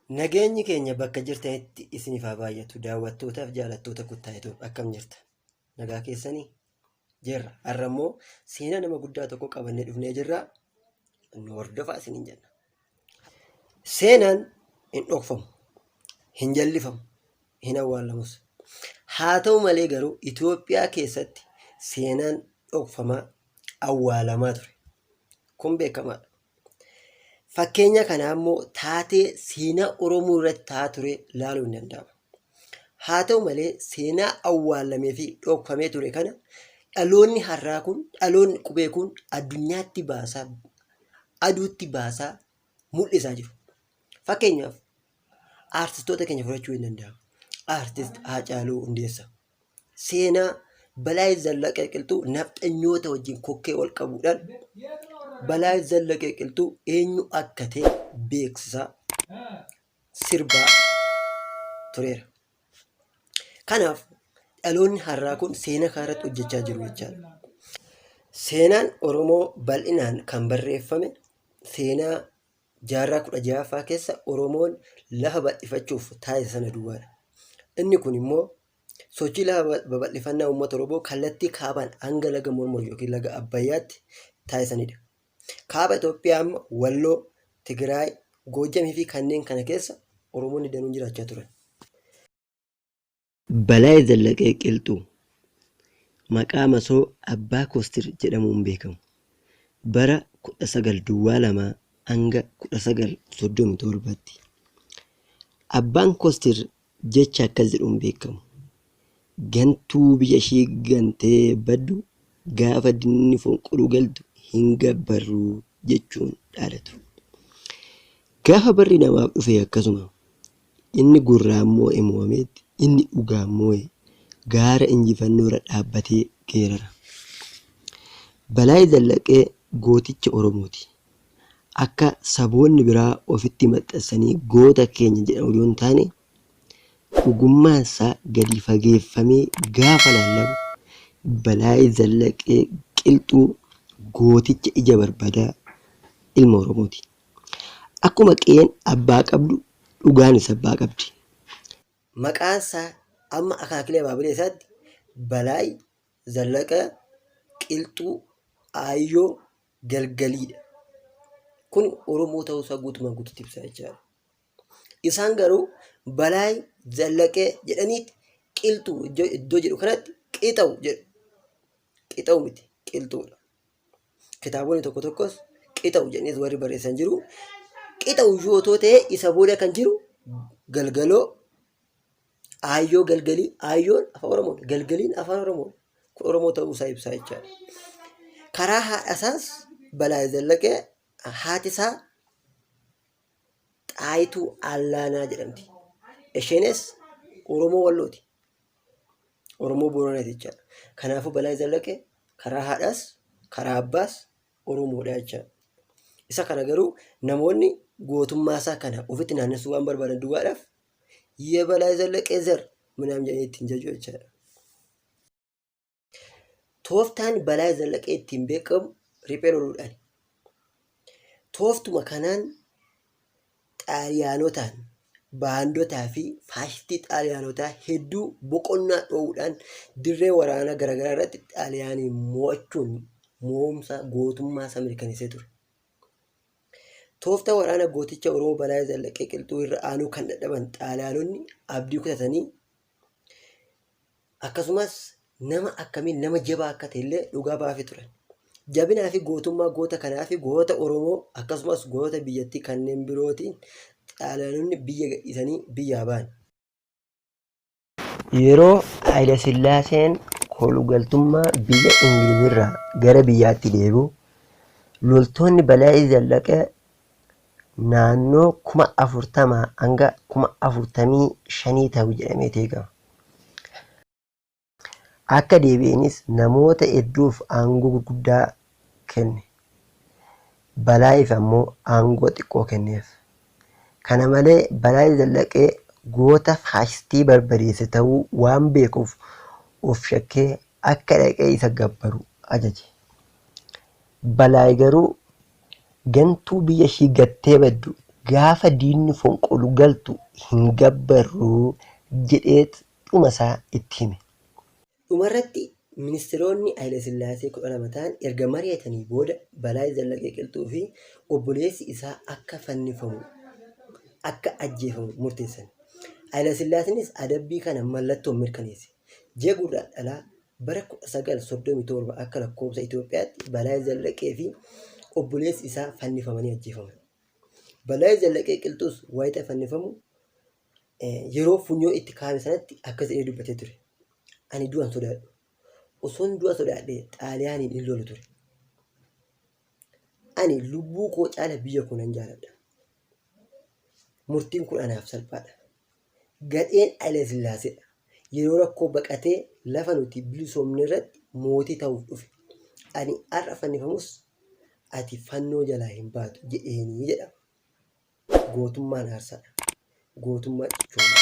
Nageenyi keenya bakka jirtanitti isiniif haa baay'atu. Daawwattootaaf jaalattoota Kuttaa Itoophiyaa akkam jirta? Nagaa keessanii? Jirra. Har'a immoo seenaa nama guddaa tokko qabannee dhufnee jirra. Nu hordofaa isiniin jenna. Seenaan hin dhokfamu, hin jallifamu, hin awwaalamus. Haa ta'u malee garuu Itoophiyaa keessatti seenaan dhokfamaa awwaalamaa ture. Kun beekamaadha. Fakkeenya kanaa immoo taatee seenaa Oromoo irratti ta'aa ture ilaaluun ni danda'ama. Haa ta'u malee seenaa awwaalamee fi dhokfamee ture kana dhaloonni har'aa kun dhaloonni qubee kun addunyaatti baasaa aduutti baasaa mul'isaa jiru. Fakkeenyaaf aartistoota keenya fudhachuu hin danda'ama. Aartist Haacaaluu Hundeessaa. Seenaa Balaay Zallaqee Qilxuu nafxanyoota wajjin kokkee wal qabuudhaan Balaay Zallaqee Qilxuu eenyu akka ta'e beeksisaa sirbaa tureera. Kanaaf dhaloonni har'aa kun seenaa kana irratti hojjechaa jiru jechaadha. Seenaan Oromoo bal'inaan kan barreeffame seenaa jaarraa 16ffaa keessa Oromoon lafa bal'ifachuuf taasise sana duwwaadha. Inni kun immoo sochii lafa babal'ifannaa uummata Oromoo kallattii kaabaan hanga laga Mormor yookiin laga Abbayyaatti taasisanidha. Kaaba Itoophiyaa amma Walloo, Tigraay, Goojjamii fi kanneen kana keessa Oromoonni danuun jiraachaa turan. Balaay Zallaqee Qilxuu maqaa masoo Abbaa Koostir jedhamuun beekamu. Bara 1902 hanga 1937tti. Abbaan Koostir jecha akkas jedhuun beekamu. Gantuu biyya ishii gantee baddu gaafa dinni fonqoluu galtu hin gabbarru jechuun dhaadatu. Gaafa barri namaaf dhufe akkasuma Inni gurraan moo'e moo'ameetti, inni dhugaan moo'e gaara injifannoorra dhaabbatee geerara. Balaay Zallaqee gooticha Oromooti. Akka saboonni biraa ofitti maxxansanii goota keenya jedhan odoo hin taane, dhugummaansaa gadi fageeffamee gaafa laallamu Balaay Zallaqee Qilxuu gooticha ija barbadaa ilma Oromooti. Akkuma qe'een abbaa qabdu dhugaanis abbaa qabdi. Maqaan isaa amma akaakilee abaabilee isaatti Balaay Zallaqaa Qilxuu Aayyoo Galgaliidha. Kun Oromoo ta'uu isaa guutumaan guututti ibsa jechaadha. Isaan garuu Balaay Zallaqee jedhaniiti Qilxuu iddoo jedhu kanatti Qixa'u jedhu. Qixa'u miti Qilxuudha. Kitaabonni tokko tokkos qixa'u jedhaniis warri barreessan jiru. Qixa'u iyyuu otoo ta'e isa booda kan jiru galgaloo, aayyoo galgalii, aayyoon afaan Oromoodha, galgaliin afaan Oromoodha. Kun Oromoo ta'uu isaa ibsaa jechaadha. Karaa haadha isaas Balaay Zallaqee haati isaa Xaayituu Allaanaa jedhamti. Isheenis Oromoo Wallooti. Oromoo Booranaati jechaadha. Kanaafuu Balaay Zallaqee karaa haadhaas karaa abbaas Oromoodha jechaadha. Isa kana garuu namoonni gootummaa isaa kana ofitti naannessuu waan barbaadan duwwaadhaaf Yebalaay Zallaqee zar minaam jedhanii ittiin jaju jechaadha. Tooftaan Balaay Zallaqee ittiin beekamu riphee loluudhaani. Tooftuma kanaan Xaaliyaanotaan, baandotaa fi faashistii Xaaliyaanotaa hedduu boqonnaa dhoowwuudhaan dirree waraanaa garaagaraa irratti Xaaliyaanii mo'achuun mo'umsa gootummaa isaa mirkaneessee ture. Tooftaa waraana gooticha Oromoo Balaay Zallaqee Qilxuu irra aanuu kan dadhaban Xaaliyaanonni abdii kutatanii Akkasumas nama akkamiin nama jabaa akka ta'e illee dhugaa ba'aafii turan. Jabinaa fi gootummaa goota kanaa fi goota Oromoo akkasumas goota biyyattii kanneen birootiin Xaaliyaanonni biyya gadhiisanii biyyaa ba'an. Yeroo Hayilasillaaseen koolugaltummaa biyya Ingilizirraa gara biyyaatti deebi'u loltoonni Balaay Zallaqee naannoo 40,000 hanga 45,000 ta'u jedhameeti eegama. Akka deebi'eenis namoota hedduuf aangoo gurguddaa kenne. Balaayiif ammoo aangoo xiqqoo kenneef. Kana malee Balaay Zallaqee goota faashistii barbadeesse ta'uu waan beekuuf of shakkee akka dhaqee isa gabbaru ajaje. Balaay garuu gantuu biyya ishii gattee baddu Gaafa diinni fonqolu galtu hin gabbarru jedheet dhuma isaa itti hime. Dhumarratti ministiroonni Hayilasillaasee 12 ta'an erga mari'atanii booda Balaay Zallaqee Qilxuu fi obboleessi isaa akka fannifamu, akka ajjeefamu murteessan. Hayilasillaaseenis adabbii kana mallattoon mirkaneesse. Ji'a Gurraandhalaa bara 1937 akka lakkoofsa Itoophiyaatti Balaay Zallaqee fi obboleessi isaa fannifamanii ajjeefaman. Balaay Zallaqee Qilxuus wayita fannifamu yeroo funyoo itti kaa'ame sanatti akkas jedhee dubbatee ture. Ani du'a hin sodaadhu. Osoon du'a sodaadhee Xaaliyaaniin hin lolu ture. Ani lubbuu koo caala biyya koo nan jaaladha. Murtiin kun anaaf salphaadha. Gadheen Hayilesillaaseedha. Yeroo rakkoo baqatee lafa nuti bilisoomne irratti mootii ta'uuf dhufe. Ani har'a fannifamus ati fannoo jalaa hin baatu jedheenii jedhama. Gootummaan aarsaadha. Gootummaa cichoomaa.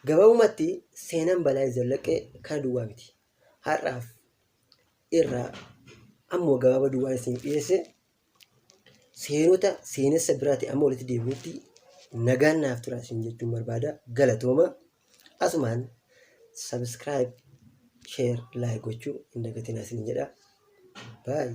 Gabaabumatti seenaan Balaay Zallaqee kana duwwaa miti. Har'aaf irraa ammoo gabaaba duwwaan isin dhiyeesse seenota seenessa biraati amma walitti deebinutti nagaan naaf turaa isin jechuun barbaada. Galatooma. Asumaan subscribe, share, like gochuu hin dagatinaa isin jedha. Bye.